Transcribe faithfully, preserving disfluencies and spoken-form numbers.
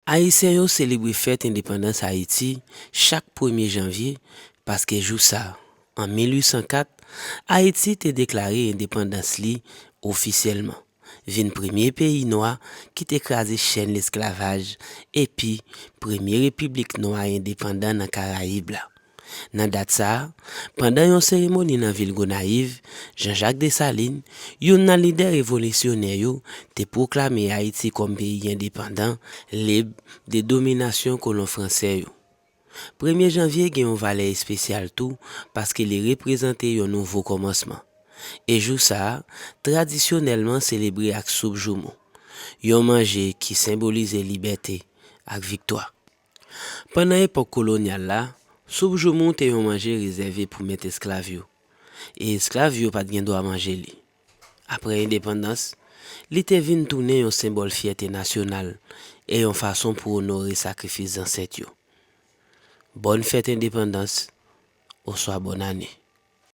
Ayisyen yo selebre fèt endepandans Ayiti chak premye janvye, paske jou sa a, an mil uit san kat, Ayiti te deklare endepandans li ofisyèlman, vin premye peyi nwa ki te kraze chèn lesklavaj epi premye repiblik nwa endepandan nan Karayib la. Nan dat sa a, pandan yon seremoni nan vil Gonayiv, Jean-Jacques Dessalines, youn nan lidè revolisyonè yo, te pwoklame Ayiti kòm peyi endepandan, lib de dominasyon kolon fransè yo. Premye janvye gen yon valè espesyal tou, paske li reprezante yon nouvo kòmansman. E jou sa a, tradisyonèlman selebre ak soup joumou, yon manje ki senbolize libète ak viktwa. Pandan epòk kolonyal la, soup joumou te yon manje rezève pou mèt esklav yo, e esklav yo pa t gen dwa manje li. Apre endepandans, li te vin tounen yon senbòl fyète nasyonal e yon fason pou onore sakrifis zansèt yo. Bòn fèt endepandans, oswa bòn ane.